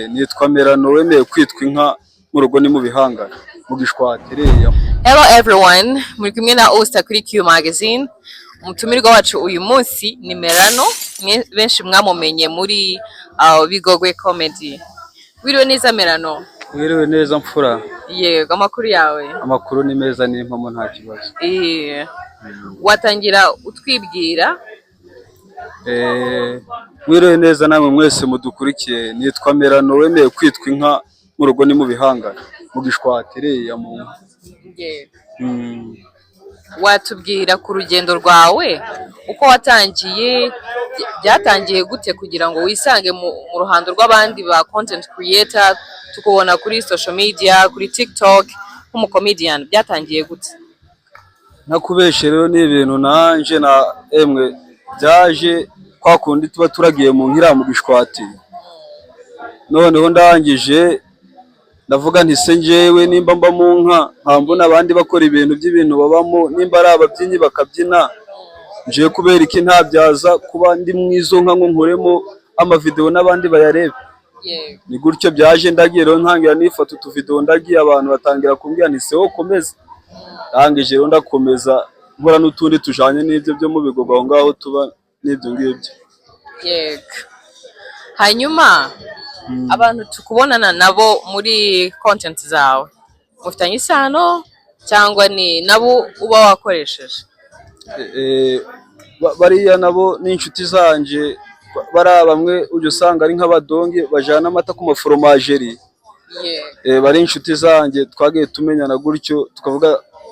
Nitwa Merano, wemeye kwitwa inka mu rugo ni mu bihangano mu gishwatireya. Hello everyone, muri kumwe na Osta kuri Q Magazine. Umutumirwa wacu uyu munsi ni Merano, benshi mwamumenye muri Bigogwe Comedy. Wiriwe neza, Merano? Mwiriwe neza, mfura. Yego, amakuru yawe? Amakuru ni meza, ni impamo, nta kibazo. Watangira utwibwira? Mwiriwe neza namwe mwese mudukurikiye. Nitwa Merano, wemeye kwitwa inka mu rugo ni mu bihangano mu gishwatireya mu nka. Yego. Watubwira ku rugendo rwawe, uko watangiye, byatangiye gute kugira ngo wisange mu ruhando rw'abandi ba content creator, tukubona kuri social media, kuri TikTok nk'umucomedian, byatangiye gute? Ntakubeshe rero, ni ibintu nanje na emwe byaje kwa kundi tuba turagiye mu nkira mu gishwati. Noneho ndangije ndavuga nti: "Se njyewe nimba mba mu nka, nkambona abandi bakora ibintu by'ibintu babamo, nimba ari ababyinnyi bakabyina, njewe kubera iki ntabyaza kuba ndi mu izo nka ngo nkoremo amavideo n'abandi bayarebe?" Ni gutyo byaje. Ndagiye rero, ntangira nifata utuvideo ndagiye, abantu batangira kumbwira nti: "Se wowe komeza." Ndangije rero ndakomeza, nkora n'utundi tujanye n'ibyo byo mu bigogo aho ngaho tuba n'ibyo ngibyo. Yego. Hanyuma abantu tukubonana nabo muri content zawe, mufitanye isano cyangwa ni nabo uba wakoresheje? Bariya nabo ni inshuti zanje. Bariya bamwe ujya usanga ari nk'abadongi bajana amata ku maforomagerie. Bari inshuti zanjye, twagiye tumenyana gutyo, tukavuga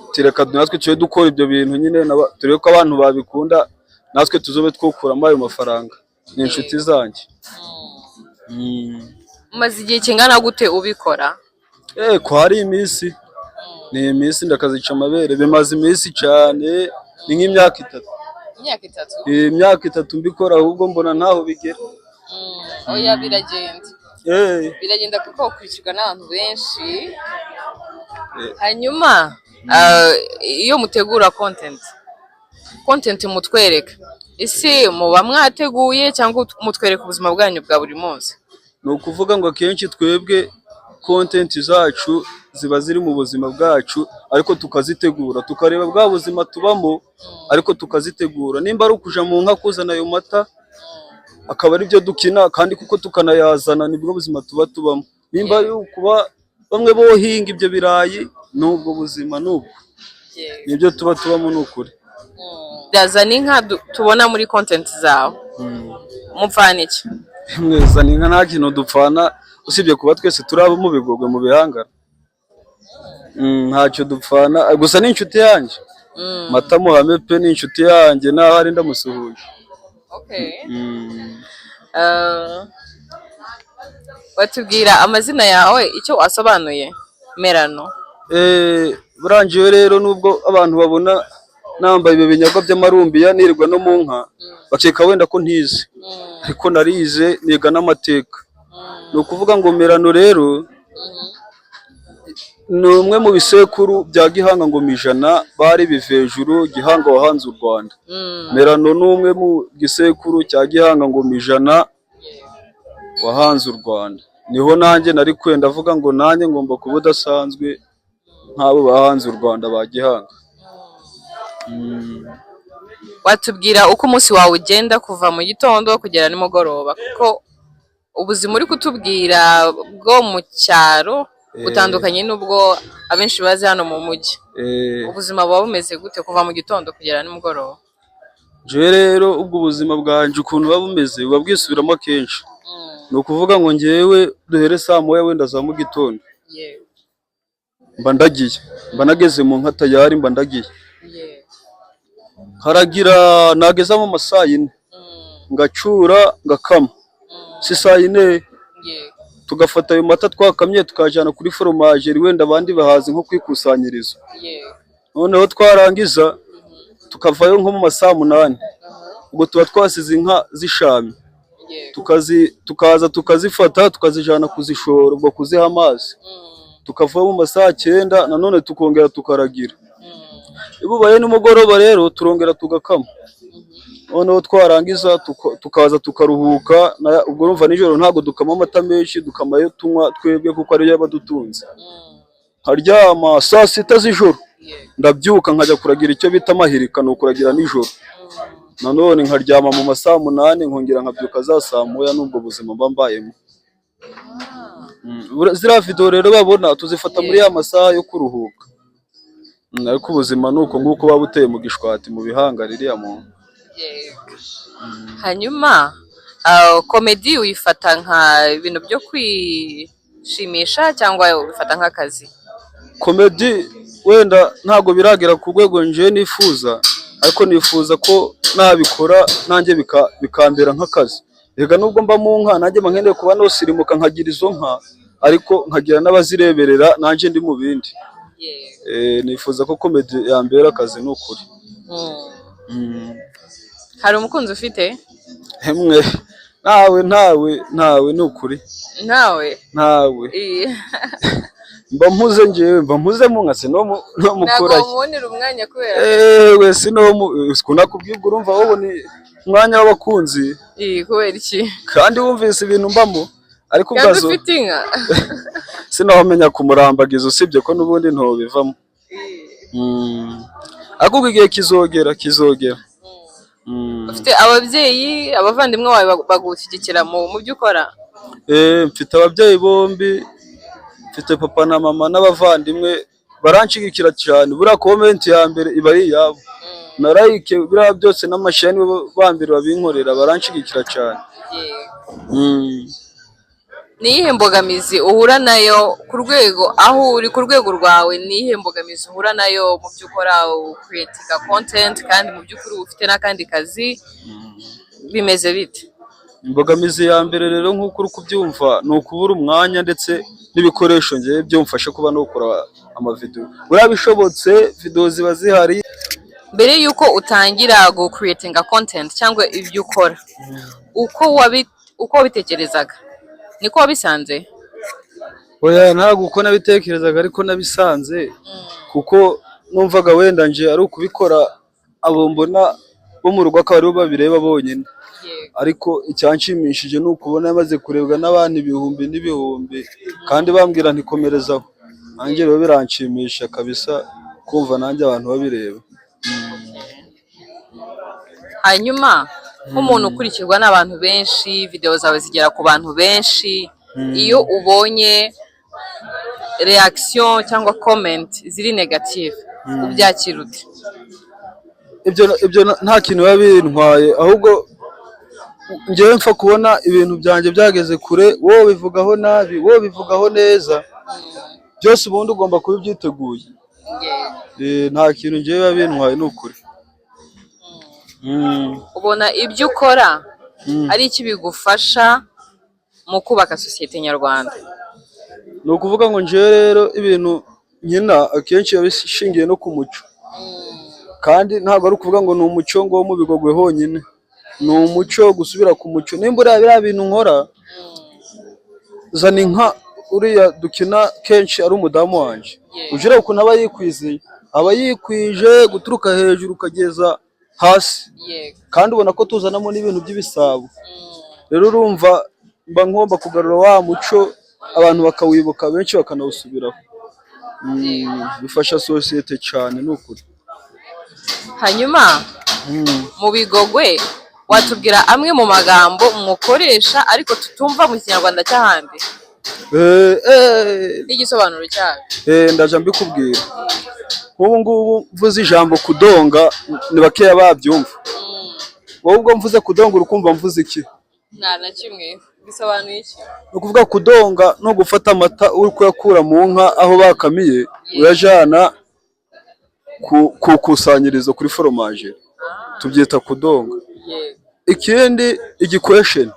tuti: "Reka natwe tube dukora ibyo bintu nyine, turebe ko abantu babikunda, natwe tuzobe twokuramo ayo mafaranga." Ni inshuti zanjye. Umaze igihe kingana gute ubikora? Ko hari iminsi, ni iminsi ndakazica amabere, bimaze iminsi cyane, ni nk'imyaka 3. Imyaka 3? Imyaka 3 mbikora, ahubwo mbona ntaho bigera. Oya, biragenda. Biragenda kuko ukurikirwa n'abantu benshi. Hanyuma iyo mutegura content mutwereka ese muba mwateguye cyangwa mutwereka ubuzima bwanyu bwa buri munsi? Ni ukuvuga ngo akenshi twebwe content zacu ziba ziri mu buzima bwacu, ariko tukazitegura, tukareba bwa buzima tubamo, ariko tukazitegura. Nimba ari ukuja mu nka kuzana ayo mata, akaba ari byo dukina, kandi kuko tukanayazana, nibwo buzima tuba tubamo. Nimba ari ukuba bamwe bohinga ibyo birayi, n'ubwo buzima nubwo nibyo tuba tubamo, ni ukuri. Razana inka tubona muri content zawe, mupfana iki? Mwezana inka nta kintu dupfana, usibye kuba twese turi abo mu Bigogwe mu Bihangano. Ntacyo dupfana, gusa ni inshuti yanjye. Mata Muhame pe, ni inshuti yanjye, naho ari ndamusuhuje. Watubwira amazina yawe icyo wasobanuye, Merano? Burangiye rero, nubwo abantu babona nambaye ibi binyago by'amarumbiya, nirirwa no mu nka, bakeka wenda ko ntize, ariko narize, niga n'amateka. Ni ukuvuga ngo Merano rero ni umwe mu bisekuru bya Gihanga Ngoma Ijana, bari Bivejuru Gihanga wahanze u Rwanda. Merano ni umwe mu gisekuru cya Gihanga Ngoma Ijana wahanze u Rwanda. Niho nanjye nari kwenda avuga ngo nanjye ngomba kuba udasanzwe nk'abo bahanze u Rwanda ba Gihanga. Watubwira uko umunsi wawe ugenda kuva mu gitondo kugera nimugoroba, kuko ubuzima uri kutubwira bwo mu cyaro butandukanye n'ubwo abenshi bazi hano mu mujyi? Ubuzima buba bumeze gute kuva mu gitondo kugera nimugoroba? Jewe rero ubwo buzima bwanje ukuntu buba bumeze, buba bwisubiramo kenshi. Ni ukuvuga ngo njyewe duhere saa 1 wenda za mu gitondo, mba ndagiye, mba nageze mu nka tayari, mba ndagiye, nkaragira, nageza mu ma saa 4 ngacura, ngakama, si saa 4, tugafata ayo mata twakamye tukajyana kuri foromagerie, wenda abandi bahazi nko kwikusanyirizo. Noneho twarangiza tukavayo nko mu ma saa 8, ubwo tuba twasize inka zishamye, tukaza tukazifata, tukazijana kuzishora, ubwo kuziha amazi, tukavayo mu ma saa 9, nanone tukongera tukaragira. Iyo bubaye nimugoroba rero turongera tugakama. Noneho twarangiza tukaza tukaruhuka. Ubwo urumva nijoro ntabwo dukama amata menshi, dukama ayo tunywa twebwe kuko ariyo aba adutunze. Nkaryama saa 6 z'ijoro, ndabyuka nkajya kuragira icyo bita amahirika, ni ukuragira nijoro. Nanone nkaryama mu ma saa 8, nkongera nkabyuka za saa 1. N'ubwo buzima mba mbayemo. Ziriya video rero babona tuzifata muri ya masaha yo kuruhuka. Ariko ubuzima ni uko nguko buba buteye mu Gishwati, mu bihanga ririya muntu. Hanyuma comedy uyifata nka ibintu byo kwishimisha cyangwa ubifata nk'akazi? Comedy wenda ntabwo biragera ku rwego njewe nifuza, ariko nifuza ko nabikora nanjye bikambera nk'akazi. Rega nubwo mba mu nka, nanjye mba nkeneye kuba nosirimuka nkagira izo nka, ariko nkagira n'abazireberera nanjye ndi mu bindi. Nifuza ko comedy yambera akazi, ni ukuri. Hari umukunzi ufite? Hemwe, ntawe, ntawe, ntawe, ni ukuri. Ntawe? Ntawe. Mba mpuze njyewe, mba mpuze mu nka, sino no Ntabwo mukurahe. wamubonera umwanya kubera Ewe, sino mu kunakubwibwa, urumva wowe ni umwanya w'abakunzi. Kubera iki? Kandi wumvise ibintu mbamo, ariko Kandi ubwazo ufite inka. Sinawamenya kumurambagiza, usibye ko n'ubundi ntobivamo. Ariko ubwo igihe kizogera, kizogera. Ufite ababyeyi, abavandimwe bawe bagushyigikira mu byo ukora? Mfite ababyeyi bombi, mfite papa na mama n'abavandimwe baranshigikira cyane. Buriya comment ya mbere iba ari iyabo na like, biriya byose n'amashare nibo ba mbere babinkorera, baranshigikira cyane. Ni iyihe mbogamizi uhura nayo ku rwego aho uri, ku rwego rwawe? Ni iyihe mbogamizi uhura nayo mu byo ukora, ucreatinga content kandi mu by'ukuri ufite n'akandi kazi? Bimeze bite? Imbogamizi ya mbere rero, nk'uko uri kubyumva, ni ukubura umwanya ndetse n'ibikoresho ngewe byomfasha kuba nokora amavideo. Buriya bishobotse video ziba zihari. Mbere y'uko utangira gucreatinga content cyangwa ibyo ukora, uko wabitekerezaga niko wabisanze? Oya, ntabwo uko nabitekerezaga ariko nabisanze, kuko numvaga wenda nje ari ukubikora, abo mbona bo mu rugo akaba aribo babireba bonyine. Ariko icyanshimishije ni ukubona yamaze kurebwa n'abantu ibihumbi n'ibihumbi, kandi bambwira ntikomerezaho. Nanjye rero biranshimisha kabisa kumva nanjye abantu babireba. Hanyuma nk'umuntu ukurikirwa n'abantu benshi, video zawe zigera ku bantu benshi, iyo ubonye reaction cyangwa comment ziri negative, ubyakira ute? Ibyo nta kintu biba bintwaye, ahubwo njyewe mpfa kubona ibintu byanjye byageze kure. Wowe bivugaho nabi, wowe bivugaho neza, byose ubundi ugomba kuba ubyiteguye. Nta kintu njyewe biba bintwaye, ni ukuri. Ubona ibyo ukora ari iki bigufasha mu kubaka sosiyete nyarwanda? Ni ukuvuga ngo njyewe rero ibintu nkina akenshi biba bishingiye no ku muco, kandi ntabwo ari ukuvuga ngo ni umuco ngo wo mu Bigogwe honyine, ni umuco gusubira ku muco. Nimba uriya biriya bintu nkora, zana inka uriya dukina kenshi ari umudamu wanjye, ujya ureba ukuntu aba yikwiziye, aba yikwije guturuka hejuru ukageza hasi, kandi ubona ko tuzanamo n'ibintu by'ibisabo. Rero urumva mba ngomba kugarura wa muco, abantu bakawibuka, benshi bakanawusubiraho. Bifasha sosiyete cyane, ni ukuri. Hanyuma mu Bigogwe watubwira amwe mu magambo mukoresha ariko tutumva mu Kinyarwanda cy'ahandi n'igisobanuro cyayo? Ndaja mbikubwira. Nk'ubu ngubu mvuze ijambo kudonga, ni bakeya babyumva. Wowe ubwo mvuze kudonga uri kumva mvuze iki? Nta na kimwe. Bisobanuye iki? Ni ukuvuga kudonga no gufata amata uri kuyakura mu nka aho bakamiye, uyajana ku ikusanyirizo kuri foromaje, tubyita kudonga. Ikindi, igikwesheni.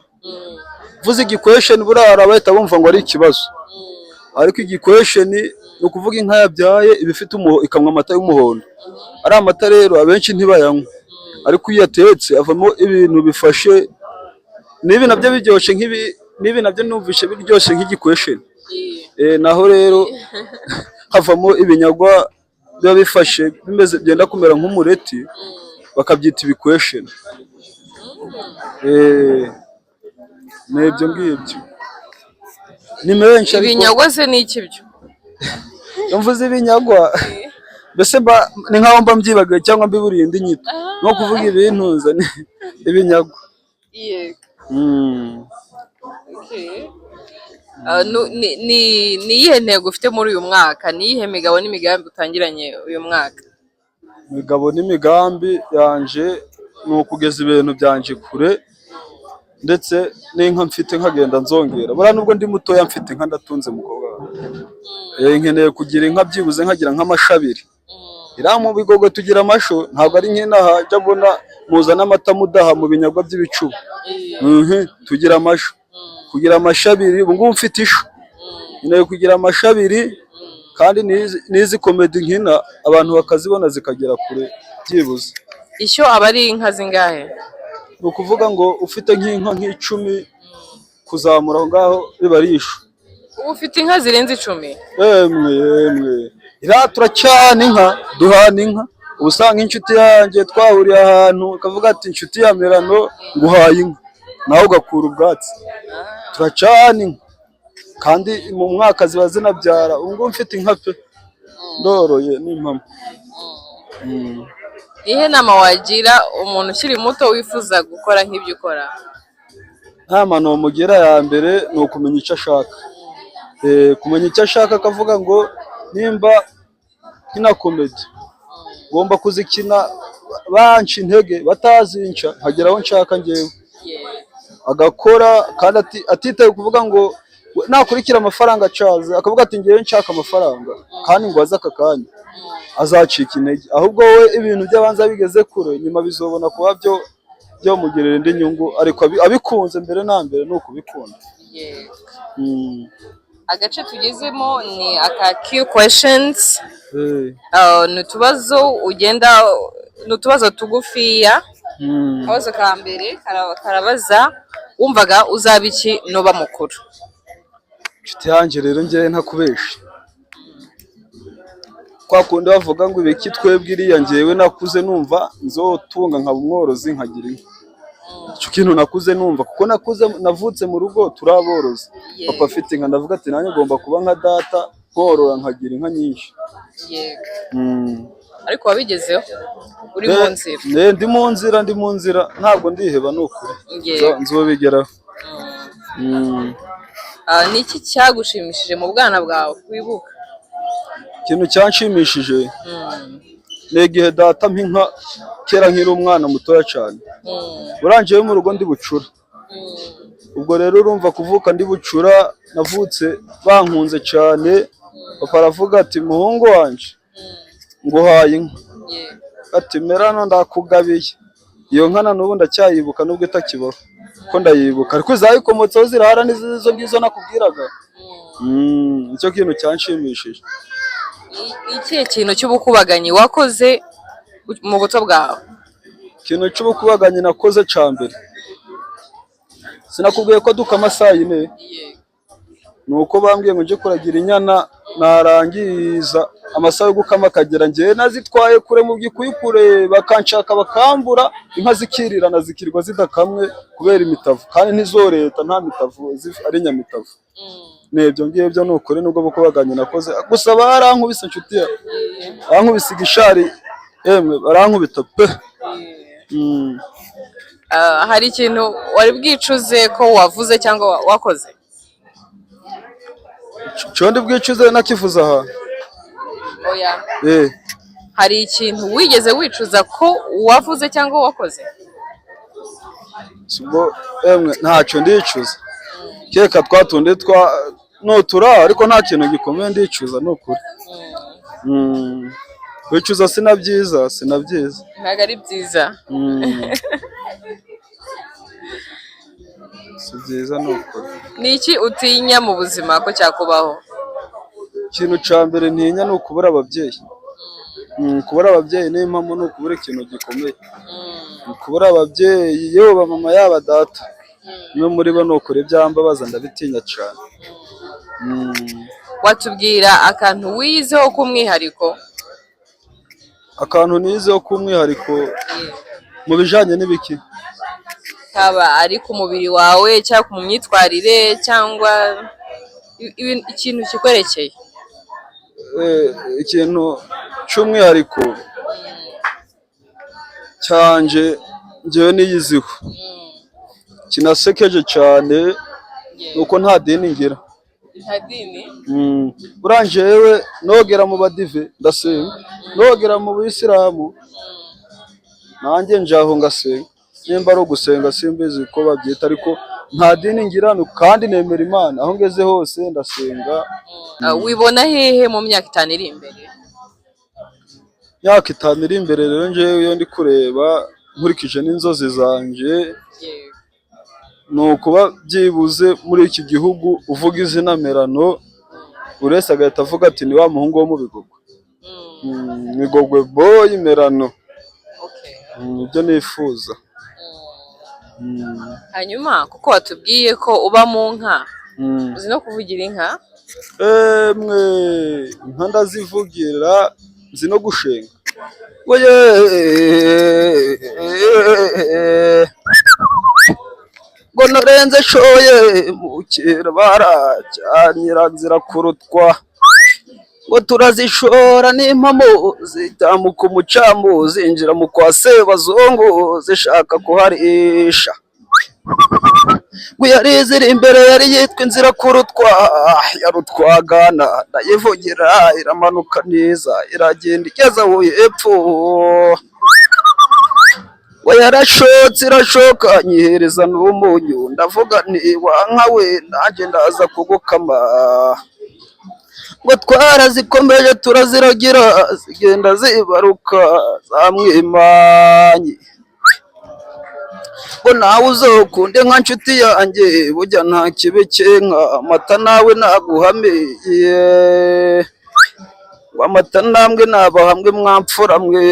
Mvuze igikwesheni, buriya hari abahita bumva ngo ari ikibazo, ariko igikwesheni ni ukuvuga inka yabyaye iba ifite ikamwa amata y'umuhondo. Ariya mata rero abenshi ntibayanywa, ariko iyo uyatetse avamo ibintu bifashe, n'ibi nabyo biryoshye nk'ibi, n'ibi nabyo numvishe biryoshye nk'igikwesheni. Naho rero havamo ibinyagwa biba bifashe bimeze byenda kumera nk'umureti. Bakabyita ibikwesheni. Ni ibyo ngibyo, ni menshi ariko. Ibinyagwa se ni iki byo? Iyo mvuze ibinyagwa, mbese mba ni nkaho mba mbyibagiwe cyangwa mbiburiye indi nyito, nko kuvuga ibintuza ni ibinyagwa. Okay. Ni iyihe ntego ufite muri uyu mwaka? Ni iyihe migabo n'imigambi utangiranye uyu mwaka? Imigabo n'imigambi yanje ni ukugeza ibintu byanje kure, ndetse n'inka mfite nkagenda nzongera. Buriya nubwo ndi mutoya mfite inka, ndatunze, mukobwa wawe. Nkeneye kugira inka byibuze nkagira nk'amasho abiri. Iriya mu Bigogwe tugira amasho, ntabwo ari nk'inaha jya mbona muzana amata mudaha mu binyagwa by'ibicuba. Tugira amasho. Kugira amasho abiri, ubu ngubu mfite isho. Nkeneye kugira amasho abiri, kandi n'izi comedy nkina abantu bakazibona zikagera kure byibuze. Ishyo aba ari inka zingahe? Ni ukuvuga ngo ufite nk'inka nk'icumi kuzamura aho ngaho biba ari isho. Ubu ufite inka zirenze 10? Emwe yemwe, iriya turacyana inka, duhana inka. Uba usanga inshuti yanjye twahuriye ahantu ikavuga ati: "Inshuti ya Mirano, nguhaye inka," nawe ugakura ubwatsi. Turacana inka kandi mu mwaka ziba zinabyara. Ubu ngubu mfite inka pe, ndoroye n'impamo. Ni iyihe nama wagira umuntu ukiri muto wifuza gukora nk'ibyo ukora? Nta nomugira, ya mbere ni ukumenya icyo ashaka. Kumenya icyo ashaka, akavuga ngo nimba nkina comedy ngomba kuzikina banca intege batazinca, nkagera aho nshaka njyewe. Agakora kandi atitaye kuvuga ngo nakurikira amafaranga acaze, akavuga ati: "Ngewe nshaka amafaranga kandi ngo aze aka kanya," azacika intege. Ahubwo we ibintu by'abanza bigeze kure, nyuma bizobona kuba byo byamugirira indi nyungu, ariko abikunze mbere na mbere ni ukubikunda. Agace tugezemo ni aka Q questions. Ni utubazo ugenda, ni utubazo tugufiya. Akabazo ka mbere karabaza: wumvaga uzaba iki nuba mukuru? Inshuti yanjye rero, njyewe ntakubeshe, kwa kundi bavuga ngo ibiki, twebwe iriya, njyewe nakuze numva nzotunga nkaba umworozi, nkagira inka. Icyo kintu nakuze numva, kuko nakuze navutse mu rugo turi aborozi, papa afite inka. Ndavuga ati nanjye ngomba kuba nka data, nkorora nkagira inka nyinshi. Ariko wabigezeho, uri mu nzira. Ndi mu nzira, ndi mu nzira, ntabwo ndiheba, ni ukuri. Nzobigeraho. Ni iki cyagushimishije mu bwana bwawe wibuka? Ikintu cyanshimishije ni igihe data ampa inka kera nkiri umwana mutoya cyane. Urangiye mu rugo ndi bucura. Ubwo rero urumva kuvuka ndi bucura, navutse bankunze cyane. Papa aravuga ati: "Muhungu wanje, nguhaye inka." Ati: "Merano, ndakugabiye iyo nka." Na n'ubu ndacyayibuka nubwo itakibaho, ko ndayibuka, ariko zayikomotseho zirahara n'izo ngizo nakubwiraga. Nicyo kintu cyanshimishije. Ni ikihe kintu cy'ubukubaganyi wakoze mu buto bwawe? Ikintu cy'ubukubaganyi nakoze cya mbere, sinakubwiye ko dukama saa yine? Ni uko bambwiye ngo njye kuragira inyana, narangiza amasaha yo gukama akagera, njyewe nazitwaye kure mu gikuyu kure, bakanshaka bakambura, inka zikirirana zikirirwa zidakamwe kubera imitavu, kandi ntizoreta nta mitavu, ari nyamitavu. Ni ibyo ngibyo, ni ukuri, nubwo bukubaganyi nakoze. Gusa barankubise, inshuti ya, bankubise igishari, emwe barankubita pe. Hari ikintu wari bwicuze ko wavuze cyangwa wakoze? Condi bwicuze nakivuze aha? Oya. Hari ikintu wigeze wicuza ko wavuze cyangwa wakoze? Ubwo emwe ntacyo ndicuza, kereka twa tundi twa nutura, ariko nta kintu gikomeye ndicuza, ni ukuri. Kwicuza sina byiza, sina byiza. Ntabwo ari byiza. Si byiza, ni ukuri. Ni iki utinya mu buzima ko cyakubaho? Ikintu cya mbere ntinya ni ukubura ababyeyi. Kubura ababyeyi ni impamo, ni ukubura ikintu gikomeye. Ni ukubura ababyeyi, yaba mama yaba data, umwe muri bo, ni ukuri byambabaza, ndabitinya cyane. Watubwira akantu wizeho k'umwihariko? Akantu nizeho k'umwihariko, Mu bijanye n'ibiki? Kaba ari ku mubiri wawe cyangwa mu myitwarire cyangwa ikintu kikwerekeye. Ikintu cy'umwihariko cyanje njyewe niyiziho kinasekeje cyane nuko nta dini ngira. Nta dini? Buriya njyewe nogera mu badive ndasenga, nogera mu bisilamu nanjye njaho ngasenga, nimba ari ugusenga simbizi ko babyita, ariko nta dini ngira kandi nemera Imana, aho ngeze hose ndasenga. Wibona hehe mu myaka 5 iri imbere? Myaka 5 iri imbere rero, njyewe iyo ndi kureba nkurikije n'inzozi zanje, ni ukuba byibuze muri iki gihugu uvuga izina Merano, buri wese agahita avuga ati: "Ni wa muhungu wo mu Bigogwe." Bigogwe boy Merano. Nibyo nifuza. Hanyuma kuko watubwiye ko uba mu nka, uzi no kuvugira inka? Emwe, inka ndazivugira, nzi no gushenga. Ngo ye, ngo narenze shoye mukera baracyanyira nzira kurutwa, ngo turazishora n'impamo zitamuka umucamu zinjira mu kwa Sebazungu zishaka kuharisha. Ngo yari ziri imbere yari yitwa inzira kurutwa ya Rutwagana, ndayivugira iramanuka neza iragenda igeze aho hepfo, ngo yarashotse irashoka nyihereza n'umunyu, ndavuga nti: "Wa nka we, nanjye ndaza kugukama." Ngo twarazikomeje turaziragira zigenda zibaruka za mwimanyi. Ngo nawe uzokunde nka nshuti yanjye, burya nta kibi cy'inka, amata nawe naguhame, ngo amata namwe nabahamwe mwamfura mwe.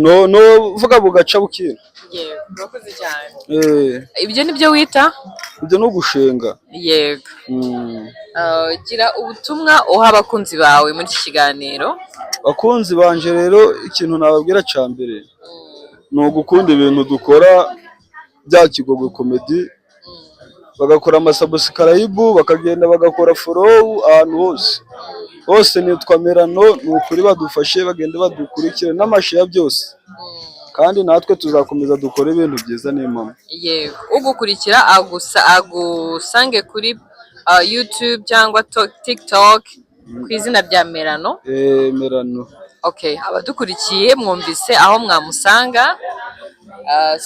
No no vuga bugaca bukira. Yego, urakoze cyane. Ibyo ni byo wita? Ibyo ni ugushenga. Yego. Gira ubutumwa uha abakunzi bawe muri iki kiganiro. Bakunzi banje rero, ikintu nababwira cya mbere ni ugukunda ibintu dukora bya Kigogwe Comedy, bagakora amasubscribe, bakagenda bagakora follow ahantu hose hose nitwa Merano. Ni ukuri badufashe bagende badukurikire n'amashare byose, kandi natwe tuzakomeza dukore ibintu byiza n'impamo. Yego, ugukurikira agusa agusange kuri YouTube cyangwa TikTok ku izina rya Merano. Merano. Okay, abadukurikiye mwumvise aho mwamusanga.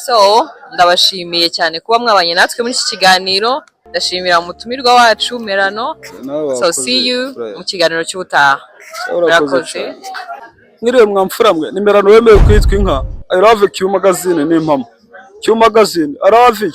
So ndabashimiye cyane kuba mwabanye natwe muri iki kiganiro, ndashimira umutumirwa wacu Merano. Nawe So wakoze, see you Fred. mu kiganiro cy'ubutaha. Urakoze Murakoze. cyane. Mwiriwe mwamfura mwe, ni Merano wemeye kwitwa inka. I love Q magazine, ni impamo. Q magazine, I love you.